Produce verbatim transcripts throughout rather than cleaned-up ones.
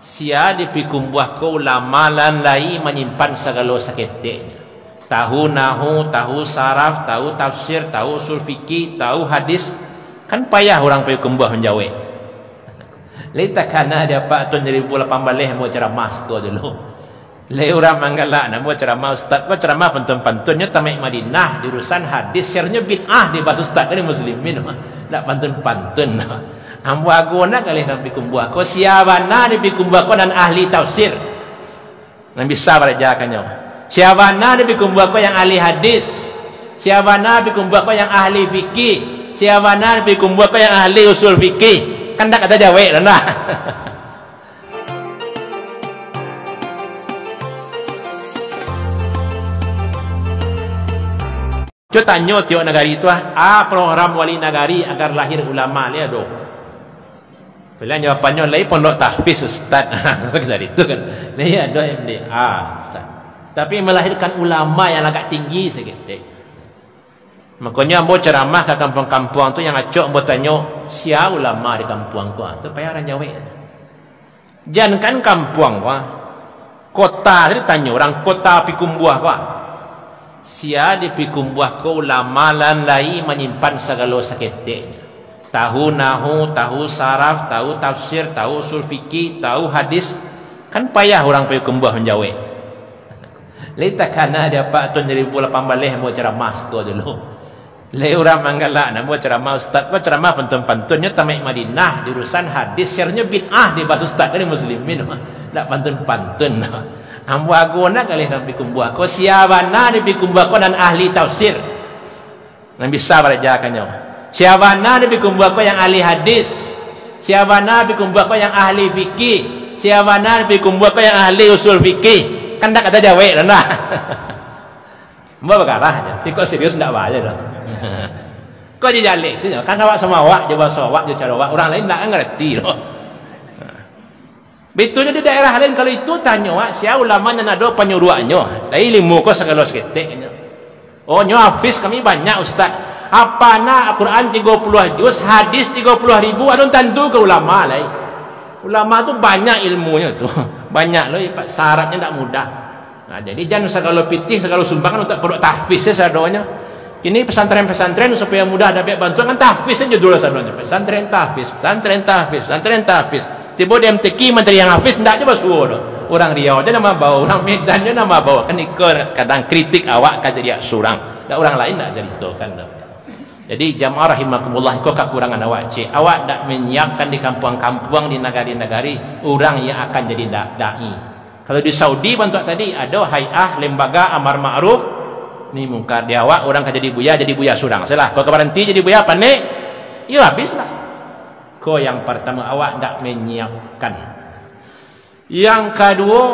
Sia di Pikumbuah ko ulama nan lai manyimpan sagalo saketeknyo. Tahu nahu, tahu saraf, tahu tafsir, tahu usul fikih, tahu hadis. Kan payah urang Pikumbuah manjawek. Lai takana di apak tahun dua ribu lapan baleh ambo ceramah siko dulu. Lai urang manggalak namo ceramah ustaz ko, ceramah pantun-pantun, nyo tamaik Madinah, jurusan hadis, sernyo bid'ah dibahas ustaz ko di muslimin. Ndak pantun-pantun. Ambo ago nak galeh nan Pikumbuah ko, sia bana di Pikumbuah ko nan ahli tafsir, nan bisa barajakannyo. Sia bana di Pikumbuah ko yang ahli hadis. Sia bana Pikumbuah ko yang ahli fikih. Sia bana di Pikumbuah ko yang ahli usul fikih. Kan ndak ka tajawek doh nah. Cubo tanyo tiok nagari tu ah, a program wali nagari agar lahir ulama, lai ado? Pilihan jawabannyo, lai pondok tahfiz ustaz. Dari tu kan, lai ado M D A ustaz. Tapi melahirkan ulama yang agak tinggi saketek. Makonyo ambo ceramah ka kampuang-kampuang tu, yang acok ambo tanyo, sia ulama di kampuang ko? Ah, tu payah urang jawek. Jankan kampuang ko, ah. Kota tadi tanyo urang kota Pikumbuah ko, ah. Sia di Pikumbuah ko ulama nan lai manyimpan sagalo saketeknyo. Tahu nahu, tahu saraf, tahu tafsir, tahu usul fikih, tahu hadis. Kan payah urang Pikumbuah manjawek. Lai takana di apak tahun dua ribu lapan baleh ambo ceramah siko dulu. Lai urang manggalak namo ceramah ustaz ko, ceramah pantun-pantun, nyo tamaik Madinah, jurusan hadis, sernyo bid'ah dibahas ustaz ko di muslimin. Ndak pantun-pantun. Ambo ago nak galeh nan Pikumbuah ko, sia bana di Pikumbuah ko nan ahli tafsir, nan bisa barajakannyo. Sia bana di Pikumbuah ko yang ahli hadis. Sia bana Pikumbuah ko yang ahli fikih. Sia bana di Pikumbuah ko yang ahli usul fikih. Kan ndak ka tajawek doh nah. Ambo bagarah aja. Tapi kok serius ndak baa doh. Kok dijalek sajo. Kan awak samo awak jo bahaso awak jo caro awak. Urang lain ndak ngarati doh. Betulnyo di daerah lain kalau itu tanyo awak, sia ulama nan ado panyuruaknyo. Lai ilmu ko sagalo saketeknyo. Oh, nyo hafiz kami banyak ustaz. Hapalna Al-Quran tigo puluah juz, hadis tigo puluah ribu, alun tantu ka ulama lai. Ulama tu banyak ilmunyo tu. Banyak lo, syaratnyo ndak mudah. Nah, jadi jan sagalo pitih, sagalo sumbang kan untuak paruik tahfiz se sadonyo. Kini pesantren-pesantren supaya mudah dapek bantuan kan tahfiz se judul sadonyo. Pesantren tahfiz, pesantren tahfiz, pesantren tahfiz. Tibo di M T Q mantari yang hafiz, ndak jo basuo doh. Urang Riau jo nan mambao, urang Medan jo nan mambao. Kan iko kadang kritik awak ka diri surang. Ndak urang lain ndak caritokan doh. Jadi jamaah rahimakumullah, iko kakurangan awak cek. Awak ndak manyiapkan di kampuang-kampuang, di nagari-nagari, urang yang akan jadi da-, dai. Kalau di Saudi bantuak tadi, ado hai'ah, lembaga amar ma'ruf nahi mungkar. Di awak, urang ka jadi buya, jadi buya surang. Salah. Kok ka baranti jadi buya, panek? Iyo, habislah. Ko yang partamo, awak ndak manyiapkan. Yang kaduo,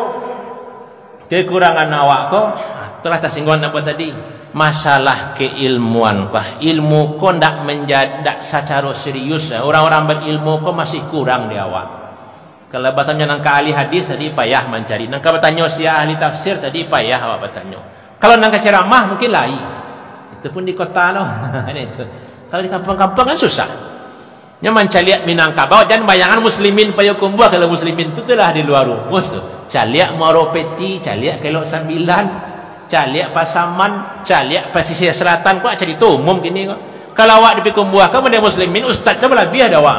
kekurangan awak ko, ah, tu lah tasingguang namo tadi. Masalah keilmuan ko, ah, ilmu ko ndak menja-, ndak sacaro serius. Urang-urang berilmu ko masih kurang di awak. Kalau batanyo nan ka ahli hadis tadi payah mancari, nan ka batanyo sia ahli tafsir tadi payah awak batanyo. Kalau nan ka ceramah mungkin lain. Itu pun di kota lo. Kan itu. Kalau di kampuang-kampuang kan susah. Nyo mancaliak Minangkabau, jan bayangan muslimin Payokumbuah, kalau muslimin tu tu lah di lua rumus tu. Caliak Muaro Peti, caliak Kelok Sambilan, caliak Pasaman, caliak Pasisia Selatan, ko carito umum kini ko. Kalau awak di Pikumbuah ko, mode muslimin, ustaz tu balabiah ado awak.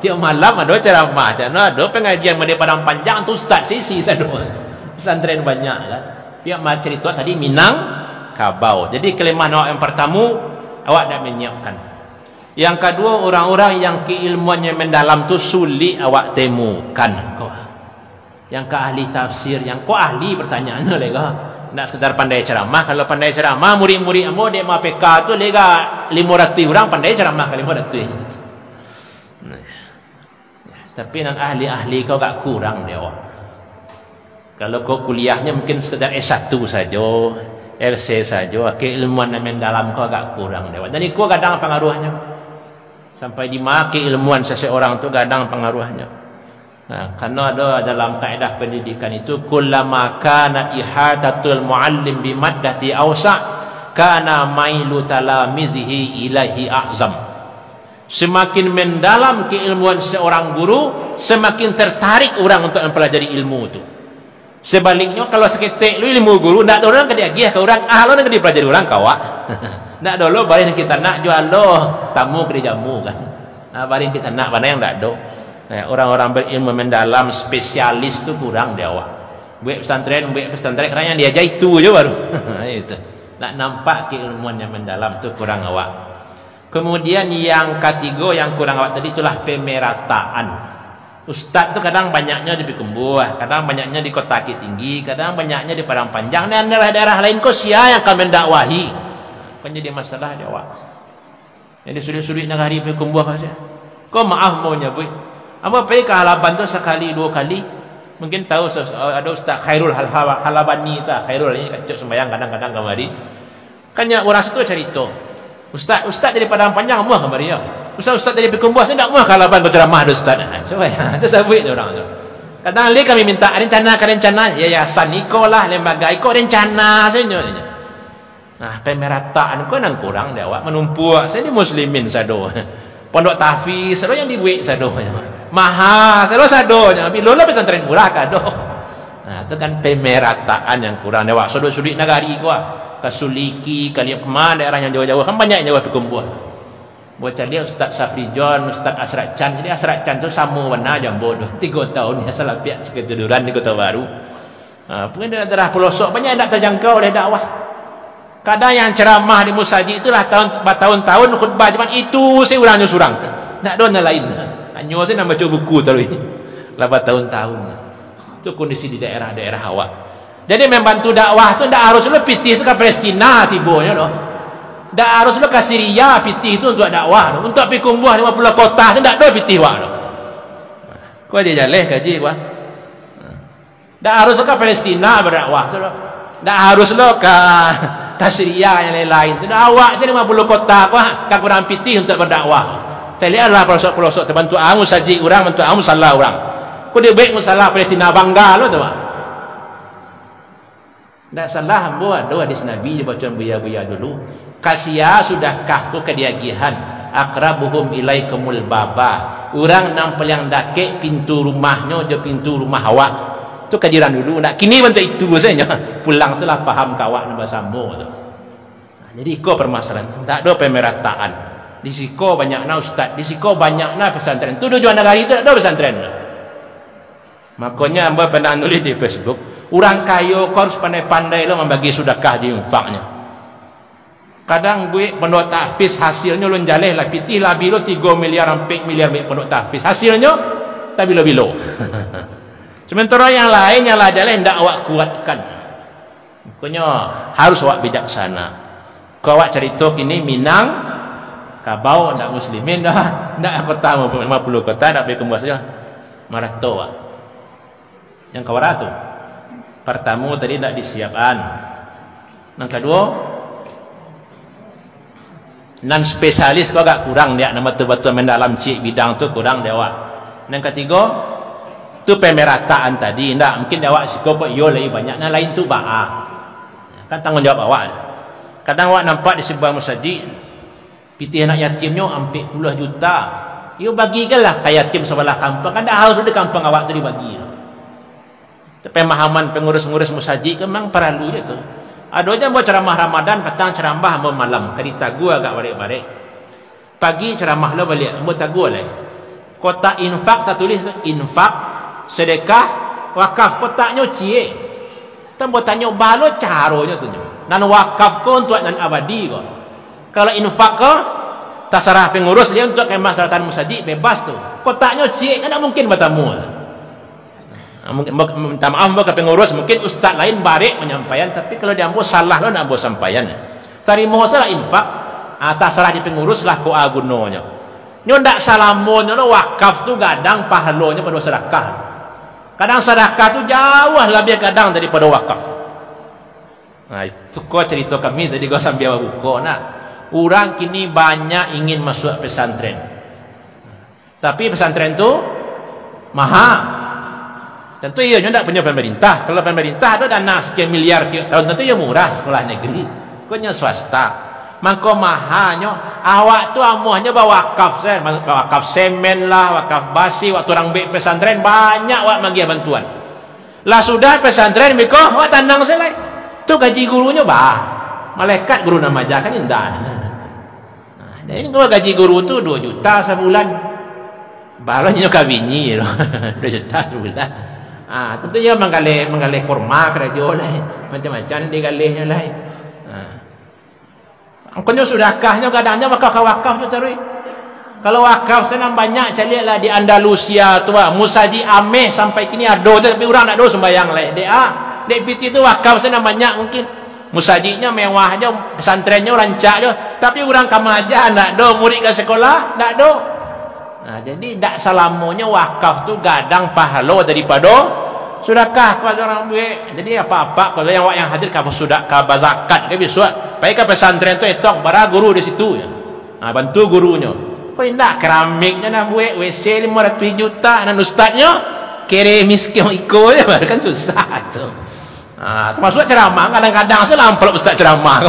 Tiok malam ado ceramah, cano ado pengajian mode Padang Panjang tu ustaz sisi sado. Pesantren banyak kan. Tiok ma-, carito tadi Minangkabau. Jadi kelemahan awak yang partamo, awak dak manyiapkan. Yang kaduo, urang-urang yang keilmuannyo mendalam tu sulik awak temukan. Ko, yang ka ahli tafsir, yang ko ahli pertanyaannyo lega. Ndak sekadar pandai ceramah. Kalau pandai ceramah, murid-murid ambo di M A P K tu lega limo ratuih urang pandai ceramah ka limo ratuih. Tapi nan ahli-ahli ko agak kurang di awak. Kalau ko kuliahnyo mungkin sekedar S satu sajo, S C sajo, keilmuan nan mendalam ko agak kurang di awak. Dan iko gadang pangaruahnyo. Sampai di ma keilmuan seseorang tu gadang pangaruahnyo. Nah, karena ada dalam kaedah pendidikan itu, "Kullama kana ihatatul muallim bimaddati ausa, kana mailu talamizihi ilaihi a'zam." Semakin mendalam keilmuan seorang guru, semakin tertarik urang untuk mempelajari ilmu tu. Sebaliknyo, kalau saketek lu ilmu guru, ndak ado urang ka diagiah ka urang, ah, lo nan ka dipelajari urang ka awak. Ndak ado lo bareh nan kito nak, juo lo tamu ka dijamu kan. Nah, bareh nan kito nak bana nan ndak ado. Nah, urang-urang berilmu mendalam, spesialis tu kurang di awak. Buek pesantren, buek pesantren, urang nan diaja itu jo baru. Itu. Nak nampak keilmuan yang mendalam tu kurang awak. Kemudian yang katigo yang kurang awak tadi itulah pemerataan. Ustaz tu kadang banyaknyo di Pikumbuah, kadang banyaknyo di Kota Bukittinggi, kadang banyaknyo di Padang Panjang. Dan daerah-daerah lain ko sia yang ka mendakwahi? Kan jadi masalah di awak. Jadi suduik-suduik nagari Pikumbuah maksudnyo. Ko maaf mau nyabuik. Ambo pai ka Halaban tu sakali duo kali. Mungkin tahu ses-, ado Ustaz Khairul Hal-, Hal-, Halabani tu, Khairul ni kacok sumbayang kadang-kadang kamari. Kan nyo urang situ carito, "Ustaz, ustaz dari Padang Panjang amuah kamari yo. Ustaz, ustaz dari Pikumbuah, indak amuah ka Halaban bacaramah doh, ustaz." Nah, cubo yo, tu sabuik dek urang tu. Kadang lai kami minta rencana ka rencana, yayasan iko lah, lembaga iko, rencana sajo. Nah, pemerataan ko nan kurang di awak, manumpuak sajo di muslimin sado. Pondok tahfiz sado yang dibuek sado. Maha sado sadonyo, bilo lah pesantren murah ka ado. Nah, tu kan pemerataan yang kurang. Dek awak suduik-suduik nagari ko, ah. Ka Suliki, ka Liak, kama daerah yang jauah-jauah, kan banyak yang jauah Pikumbuah. Buah caliak Ustaz Safri John, Ustaz Asrak Chan. Jadi Asrak Chan tu samo bana jo ambo tu. Tigo tahun nyo salapiak sakatiduran di Kota Baru. Ha, mungkin daerah-daerah pelosok banyak yang ndak tajangkau oleh dakwah. Kadang yang ceramah di musajik tu lah tahun, batahun-tahun khutbah Jumat itu se urangnyo surang. Ndak ado nan lain. Hanyo se nan baco buku taruih. Lah batahun-tahun. Tu kondisi di daerah-daerah awak. Jadi, membantu dakwah tu ndak harus lo pitih tu ka Palestina tibonyo doh. Ndak harus lo ka Syria pitih tu untuak dakwah tu. Untuak Pikumbuah limo puluah kota tu ndak ado pitih wak tu. Ko aja jaleh kaji wak. Ndak harus lo ka Palestina badakwah tu doh. Ndak harus lo ka, ka Syria yang lain-lain tu. Awak je limo puluah kota ko, ka kurang pitih untuak badakwah. Taliak lah pelosok-pelosok tu, bantuak ang musajik urang, bantuak ang musala urang. Ko dibuek musala Palestina bangga lo tu, Pak. Ndak salah ambo ado hadis Nabi dibaco buya-buya dulu. Ka sia sudakah ko ka diagiahan? Aqrabuhum ilaikumul baba. Urang nan paliang dakek pintu rumahnyo jo pintu rumah awak. Tu kaji urang dulu. Ndak kini bantuak itu sajo. Pulang tu lah paham ka awak nan basamo tu. Nah, jadi iko permasalahan. Ndak ado pemerataan. Di siko banyak na ustaz, di siko banyak na pesantren. Tu tujuan nagari tu ndak ado pesantren. Makonyo ambo pernah nulis di Facebook, urang kayo ko harus pandai-pandai lo mambagi sudakah jo infaknyo. Kadang buek pondok tahfiz hasilnyo ulun jaleh lah, pitih labiah lo tigo miliar, ampek miliar buek pondok tahfiz. Hasilnyo, tabilo-bilo. Sementara yang lain yang lah jaleh ndak awak kuatkan. Makonyo, harus awak bijaksana. Ko awak carito kini Minangkabau, ndak muslimin doh, ndak kota limo puluah kota, ndak Pikumbuah sajo. Marato awak. Yang kawara tu. Partamo tadi ndak disiapan. Nan kaduo, nan spesialis ko agak kurang, diak, nan batua-batua mandalam ciek bidang tu kurang di awak. Nan katigo, tu pemerataan tadi, ndak mungkin di awak siko ko iyo lai banyak, nan lain tu baa. Kan tanggung jawab awak. Kadang awak nampak di sabuah musajik, pitih anak yatimnyo ampek puluah juta. Iyo bagikanlah ka yatim sabalah kampuang, kan ndak harus di kampuang awak tu dibagi. Pemahaman pengurus-ngurus musajik ko memang paralu je tu. Ado je ambo ceramah Ramadan, patang ceramah ambo malam, ka ditagua agak barek-barek. Pagi ceramah lo baliak, ambo tagua lai. Kotak infak tatulih tu, infak, sedekah, wakaf. Kotaknyo ciek. Tu ambo tanyo, baa lo caronyo tu nyo? Nan wakaf ko untuak nan abadi ko. Kalau infak ko, tasarah pengurus, dia untuak kemaslahatan musajik, bebas tu. Kotaknyo ciek, kan ndak mungkin batamu. Ah, mungkin, mungkin, minta maaf, ambo ka pengurus, mungkin ustaz lain barek manyampaian, tapi kalau di ambo salah lo nak ambo sampaian. Tarimo salah infak, ah, tasarah di pengurus lah ko a gunonyo. Nyo ndak salamonyo lo wakaf tu gadang pahalonyo pado sadakah. Kadang sadakah tu jauah labiah gadang daripado wakaf. Nah, itu ko carito kami tadi ko sambil babuko, nah. Urang kini banyak ingin masuak pesantren. Tapi pesantren tu maha. Tentu iyo nyo ndak punyo pemerintah. Kalau pemerintah ado dana sekian miliar tiok tahun, tentu iyo murah sekolah negeri. Ko nyo swasta. Mangko mahanyo, awak tu amuahnyo bawakaf, se-, bawakaf semen lah, wakaf basi, waktu urang buek pesantren, banyak awak magiah bantuan. Lah sudah pesantren, biko, awak tanang se lai. Tu gaji gurunyo, bah. Malaikat guru nan maajakan, indak. Nah, jadi, kalau gaji guru tu duo juta sabulan, balonyo ka bini tu, duo juta sabulan. Ah, tantu iyo manggaleh, manggaleh kurma karajo lai, macam-macam digalehnyo lai. Ah. Angkonyo sudakahnyo gadangnyo mako ka wakaf tu taruih. Kalau wakaf se nan banyak, caliaklah di Andalusia tu, ah, musajik ameh sampai kini ado tu, tapi urang ndak ado sumbayang lai. Dek a, dek piti tu wakaf se nan banyak mungkin. Musajiknyo mewah jo, pesantrennyo rancak jo, tapi urang ka maaja ndak ado, murid ka sekolah ndak ado. Nah, jadi, dak salamonyo wakaf tu gadang pahalo daripado sudakah. Kalau urang buek, jadi apak-apak, kalau yang awak yang hadir ka basuda-, ka bazakat ka bisuak, pai ka pesantren tu, etong bara guru di situ. Nah, bantu gurunyo. Kok indak, keramiknyo nan buek, W C limo ratuih juta, nan ustadnyo kere miskin iko je, kan susah tu. Ah, tamasuak ceramah, kadang-kadang se lah ampalok ustaz ceramah.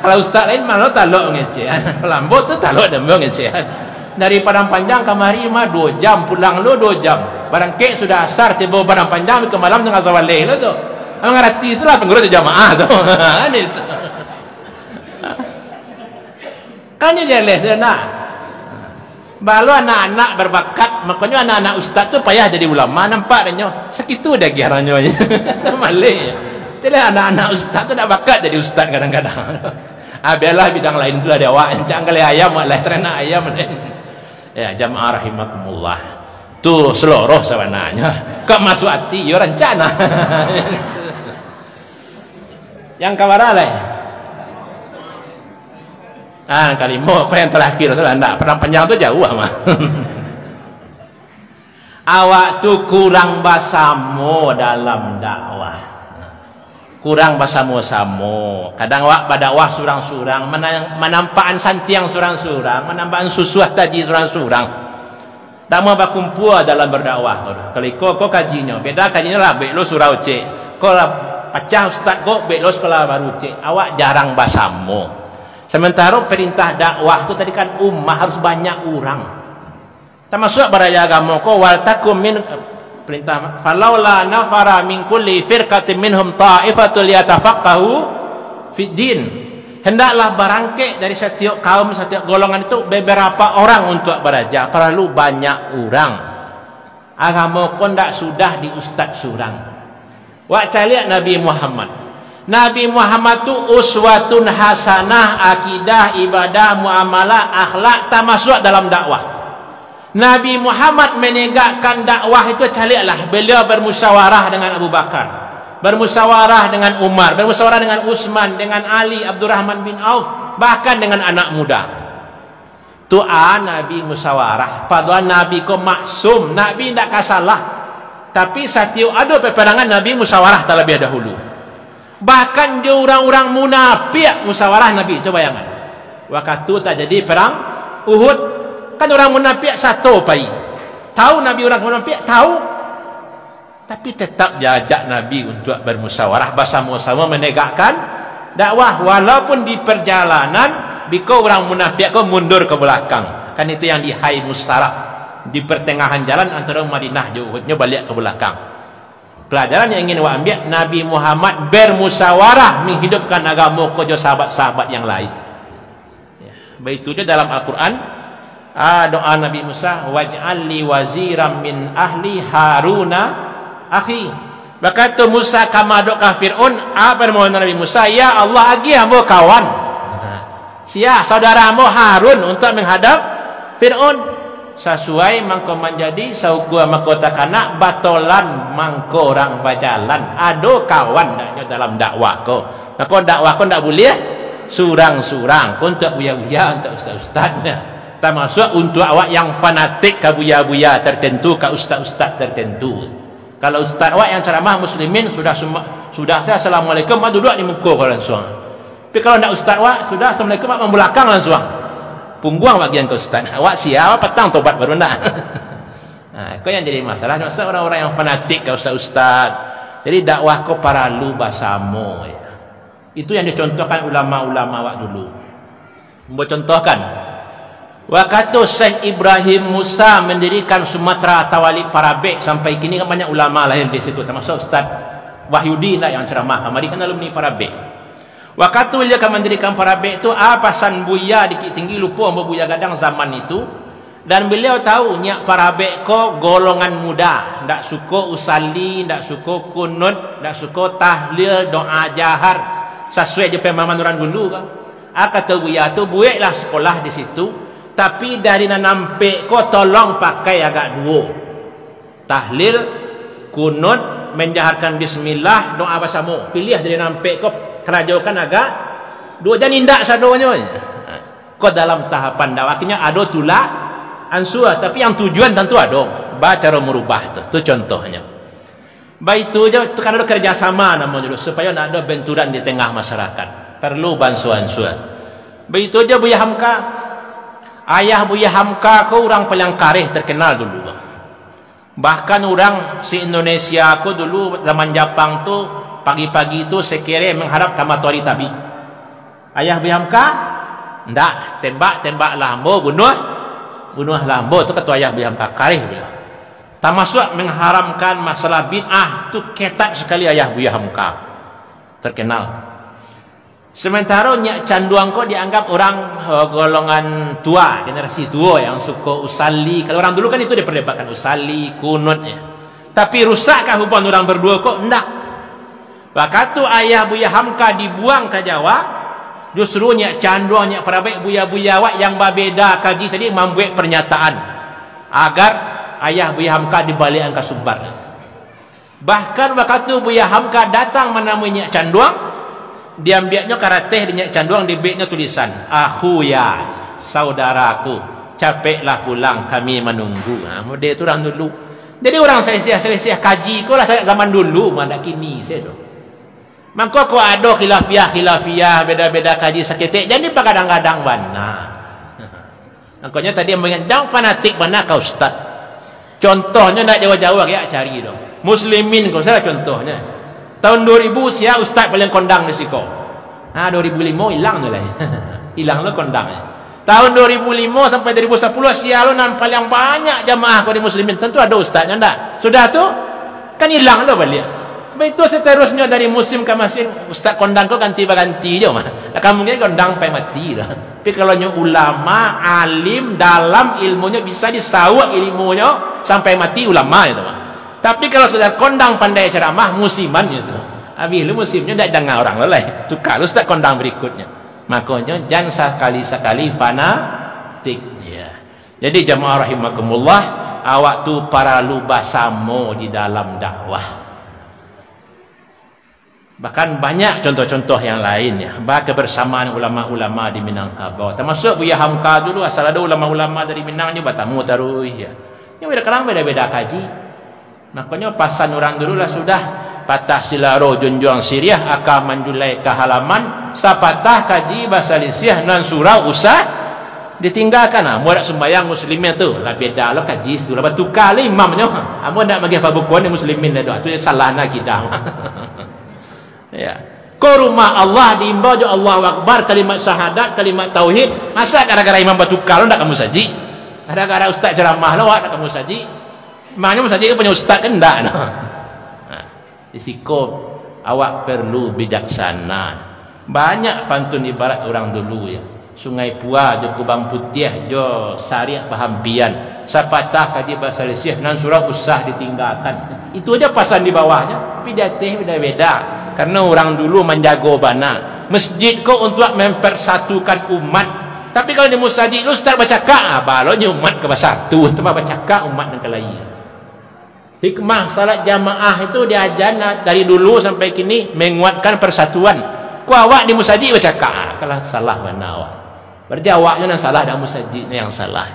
Kalau ustaz lain, malah talok ngecek. Kalau ambo tu talok dan ambo ngecek. Dari Padang Panjang kamari mah duo jam, pulang lo duo jam. Barangkek sudah asar, tibo Padang Panjang, ke malam tangah sabaleh lo tu. Mangarati se lah pangurus jamaah tu. Kan itu. Kan iyo jaleh tu, nah. Balo anak-anak berbakat, makonyo anak-anak ustaz tu payah jadi ulama, nampak dek nyo. Sakitu dagih aranyo. Maleh. Itulah anak-anak ustaz tu ndak bakat jadi ustaz kadang-kadang. Ah, bialah bidang lain tu lah di awak. Jangan galeh ayam, awak lah taranak ayam. Ya, jamaah rahimakumullah. Tu seloroh sabananyo. Kok masuak ati, yo rancana. Yang kabara lai? Ah, kalimo, ko yang terakhir, sudah ndak, Padang Panjang tu jauah mah. Awak tu kurang basamo dalam dakwah. Kurang basamo-samo. Kadang awak badakwah surang-surang, mana-, manampakan santiang surang-surang, manampakan susuah taji surang-surang. Dak mau bakumpua dalam berdakwah ko doh. Kalau iko ko kajinyo, beda kajinyo lah, buek lo surau cek. Ko lah pacah ustaz ko, buek lo sekolah baru cek. Awak jarang basamo. Sementaro perintah dakwah tu tadi kan ummah harus banyak urang. Tamasuak baraja agamo ko, wal takum min, perintah, "Falaula nafara min kulli firqatin minhum ta'ifatul yatafaqahu fid din." Hendaklah barangkek dari satiok kaum, satiok golongan itu beberapa orang untuak baraja, paralu banyak urang. Agamo ko ndak sudah di ustaz surang. Wak caliak Nabi Muhammad. Nabi Muhammad tu uswatun hasanah, akidah, ibadah, muamalah, akhlak, tamasuak dalam dakwah. Nabi Muhammad manegakkan dakwah itu, caliaklah, beliau bermusyawarah dengan Abu Bakar, bermusyawarah dengan Umar, bermusyawarah dengan Utsman, dengan Ali, Abdurrahman bin Auf, bahkan dengan anak muda. Tu a Nabi musyawarah, padahal Nabi ko maksum, Nabi indak ka salah. Tapi satiok ado peperangan, Nabi musyawarah talabiah dahulu. Bahkan jo urang-urang munapiak musyawarah Nabi, cubo bayangkan. Wakatu tajadi perang Uhud, kan urang munapiak sato pai. Tahu Nabi urang munapiak? Tahu. Tapi tetap diajak Nabi untuak bermusyawarah, basamo-samo manegakkan dakwah, walaupun di perjalanan, biko urang munapiak ko mundur ka balakang. Kan itu yang di hai mustarah, di pertengahan jalan antara Madinah jo Uhud, nyo baliak ka balakang. Pelajaran yang ingin awak ambiak, Nabi Muhammad bermusyawarah menghidupkan agamo ko jo sahabat-sahabat yang lain. Ya, baitu jo dalam Al-Quran, ah, doa Nabi Musa, "Waj'al li waziran min ahli Haruna akhi." Bakato Musa ka maadok ka Fir'aun, apa permohonan Nabi Musa? "Ya Allah, agiah ambo kawan." Sia, saudara ambo Harun untuak menghadap Fir'aun. Sasuai mangko manjadi, saukua mangko takana, batolan mangko urang bajalan. Ado kawan ndak nyo dalam dakwah ko? Mako dakwah ko ndak buliah surang-surang, ko untuak buya-buya, untuak ustaz-ustaz, nah. Tamasuak untuak awak yang fanatik ka buya-buya tertentu, ka ustaz-ustaz tertentu. Kalau ustaz awak yang ceramah muslimin, sudah suma-, sudah se assalamualaikum, awak duduak di muko ko lansuang. Tapi kalau ndak ustaz awak, sudah assalamualaikum, awak mambulakang lansuang. Pungguang bagian ka ustaz. Awak sia, patang tobat baru ndak. Ha, ko yang jadi masalah, masalah orang-orang yang fanatik ka ustaz-ustaz. Jadi dakwah ko paralu basamo, ya. Itu yang dicontohkan ulama-ulama awak dulu. Ambo contohkan, wakatu Syekh Ibrahim Musa mendirikan Sumatera Tawalik Parabek, sampai kini kan banyak ulama lahir di situ, termasuk Ustaz Wahyudi, indak, yang ceramah kamari, kan alumni Parabek. Wakatu beliau ka mandirikan Parabek tu, a pasan Buya di Bukittinggi, lupo ambo Buya Gadang zaman itu, dan beliau tahu nyiak Parabek ko golongan muda, ndak suko usali, ndak suko kunut, ndak suko tahlil, doa jahar, sasuai jo pemahaman urang dulu ko. A kato Buya tu, bueklah sekolah di situ, tapi dari nan ampek ko tolong pakai agak duo. Tahlil, kunut, manjaharkan bismillah, doa basamo. Piliah dari nan ampek ko, karajokan agak duo, jan indak sadonyo. Ko dalam tahapan dakwah, akhirnyo ado tulak ansua, tapi yang tujuan tantu ado. Ba caro marubah tu, tu contohnyo. Baitu jo, tu kan ado kerjasama namonyo dulu, supayo ndak ado benturan di tengah masyarakat. Perlu bansua-ansua. Baitu jo Buya Hamka. Ayah Buya Hamka ko urang paliang kareh terkenal dulu. Bahkan urang se-Indonesia ko dulu zaman Japang tu, pagi-pagi tu sekere mengharap ka matoari tabik. Ayah Buya Hamka, ndak, tembak, tembaklah ambo, bunuah, bunuahlah ambo, tu kato Ayah Buya Hamka, kareh baliau. Tamasuak mengharamkan masalah bid'ah tu ketat sakali Ayah Buya Hamka. Terkenal. Sementaro nyiak Canduang ko dianggap urang, eh, golongan tua, generasi tuo yang suko usali. Kalau urang dulu kan itu diperdebatkan, usali, kunut, ya. Tapi rusakkah hubungan urang baduo ko? Ndak. Wakatu Ayah Buya Hamka dibuang ka Jawa, justru nyiak Canduang, nyiak Parabek, buya-buya awak yang babeda kaji tadi mambuek pernyataan agar Ayah Buya Hamka dibaliakan ka Sumbar. Bahkan wakatu Buya Hamka datang manamui nyiak Canduang, diambiaknyo karateh di nyiak Canduang, dibueknyo tulisan, "Akhuya, saudaraku, capeklah pulang, kami manunggu." Ha, model tu urang dulu. Jadi urang salisiah-salisiah kaji ko lah sajak zaman dulu, mah, ndak kini se doh. Mangko kok ado khilafiah-khilafiah, beda-beda kaji saketek, jan dipagadang-gadang bana. Mangkonyo tadi ambo ingat, jan fanatik bana ka ustad. Contohnyo ndak jauah-jauah, agak cari tu. Muslimin ko salah contohnyo. Tahun duo ribu, sia ustad paling kondang di siko? Ha, duo ribu limo ilang tu lai. Ilang tu kondang. Tahun duo ribu limo sampai duo ribu sapuluah, sia lo nan paling banyak jamaah ko di Muslimin. Tantu ado ustadnyo ndak? Sudah tu, kan ilang lo baliak. Baitu saterusnyo dari musim ka musim, ustad kondang ko ganti baganti jo mah. Lah, ka mungkin kondang pai mati tu. Tapi kalau nyo ulama, alim, dalam ilmunyo, bisa disauak ilmunyo sampai mati, ulama itu mah. Tapi kalau sekadar kondang pandai ceramah, musiman itu. Habis lu musimnyo, ndak danga urang lo lai. Tuka lu ustad kondang berikutnyo. Makonyo, jan sakali-sakali fanatik. Ya. Jadi, jamaah rahimakumullah, awak tu paralu basamo di dalam dakwah. Bahkan banyak contoh-contoh yang lain, ya, ba kebersamaan ulama-ulama di Minangkabau. Termasuk Buya Hamka dulu, asal ado ulama-ulama dari Minang, nyo batamu taruih, ya. Nyo beda kalang, beda-beda kaji. Makonyo pasan urang dulu lah sudah, patah silaro junjuang siriah, aka manjulai ka halaman, sapatah kaji basalisiah, nan surau usah ditinggakan. Ah, muarak sumbayang muslimin tu, lah beda lo kaji tu, lah batuka lo imamnyo. Ambo ndak magiah pabukuan di muslimin tu, tu salah nak kidang. Ya. Ko rumah Allah diimbau jo Allahu Akbar, kalimat syahadat, kalimat tauhid, masa gara-gara imam batuka lo ndak ka musajik? Gara-gara ustaz ceramah lo awak ndak ka musajik? Emangnya musajik kan punyo ustaz kan? Ndak, nah. Nah, di siko awak perlu bijaksana. Banyak pantun ibarat urang dulu, ya. Sungai Pua jo Kubang Putiah jo Sariak bahampian. Sapatah kaji basalisiah, nan surau usah ditinggakan. Itu aja pasan di bawahnya, tapi di ateh beda-beda. Karena urang dulu manjago bana. Masjid ko untuak mempersatukan umat. Tapi kalau di musajik tu ustaz bacakak, ah, balonyo umat ka basatu, tambah bacakak umat nan ka lain. Hikmah salat jamaah itu diaja dari dulu sampai kini menguatkan persatuan. Ku awak di musajik bacakak, ah, kalah salah bana awak. Berarti awaknyo nan salah, dak musajiknyo yang salah.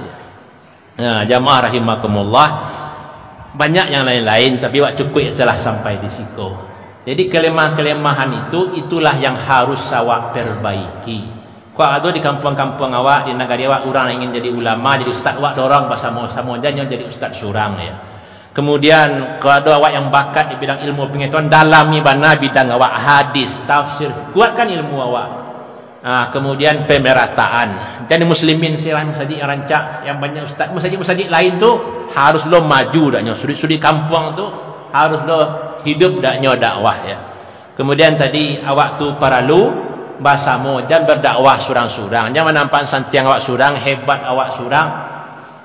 Nah, jamaah rahimakumullah, banyak yang lain-lain, tapi awak cukuik salah sampai di siko. Jadi kelemahan-kelemahan itu, itulah yang harus awak perbaiki. Kok ado di kampuang-kampuang awak, di nagari awak, urang ingin jadi ulama, jadi ustaz, awak dorong basamo-samo, jan nyo jadi ustaz surang, ya. Kemudian, kalau ado awak yang bakat di bidang ilmu pengetahuan, dalami bana bidang awak, hadis, tafsir, kuatkan ilmu awak. Ah, kemudian pemerataan. Jadi muslimin sirah masajik yang rancak, yang banyak ustaz, masajik-masajik lain tu harus lo maju daknyo, sudut-sudut kampuang tu harus lo hidup daknyo dakwah, ya. Kemudian tadi awak tu paralu basamo, jan berdakwah surang-surang, jan manampak santiang awak surang, hebat awak surang.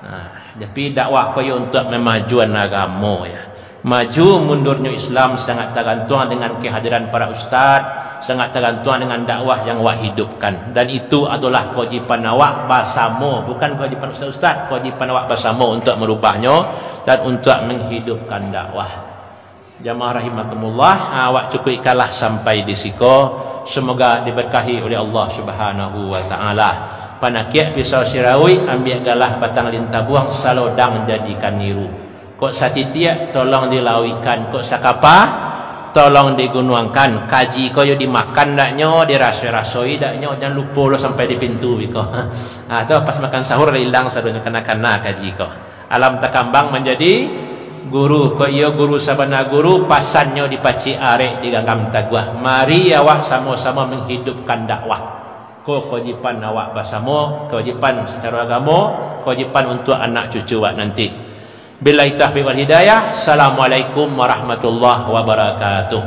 Nah, tapi dakwah ko yo untuak mamajuan agamo, ya. Maju mundurnyo Islam sangat tagantuang dengan kehadiran para ustaz, sangat tagantuang dengan dakwah yang awak hidupkan. Dan itu adolah kewajiban awak basamo, bukan kewajiban ustaz-ustaz, kewajiban awak basamo untuak marubahnyo dan untuak manghidupkan dakwah. Jamaah rahimakumullah, ha, awak cukuikkanlah sampai di siko. Semoga diberkahi oleh Allah Subhanahu wa Ta'ala. Panakiak pisau sirauik, ambiak galah batang lintabuang, salodang jadikan niru. Kok satitiak, tolong dilauikkan. Kok sakapa, tolong digunuangkan. Kaji ko yo dimakan daknyo, dirasoi-rasoi daknyo, jan lupo lo sampai di pintu biko. Ah, tu pas makan sahur lah ilang sadonyo, kana-kana kaji ko. Alam takambang manjadi guru. Kok iyo guru sabana guru, pasannyo dipacik arek diganggam taguah. Mari awak samo-samo manghidupkan dakwah. Ko kewajiban awak basamo, kewajiban sacaro agamo, kewajiban untuak anak cucu awak nanti. Billahi taufiq wal hidayah. Assalamualaikum warahmatullahi wabarakatuh.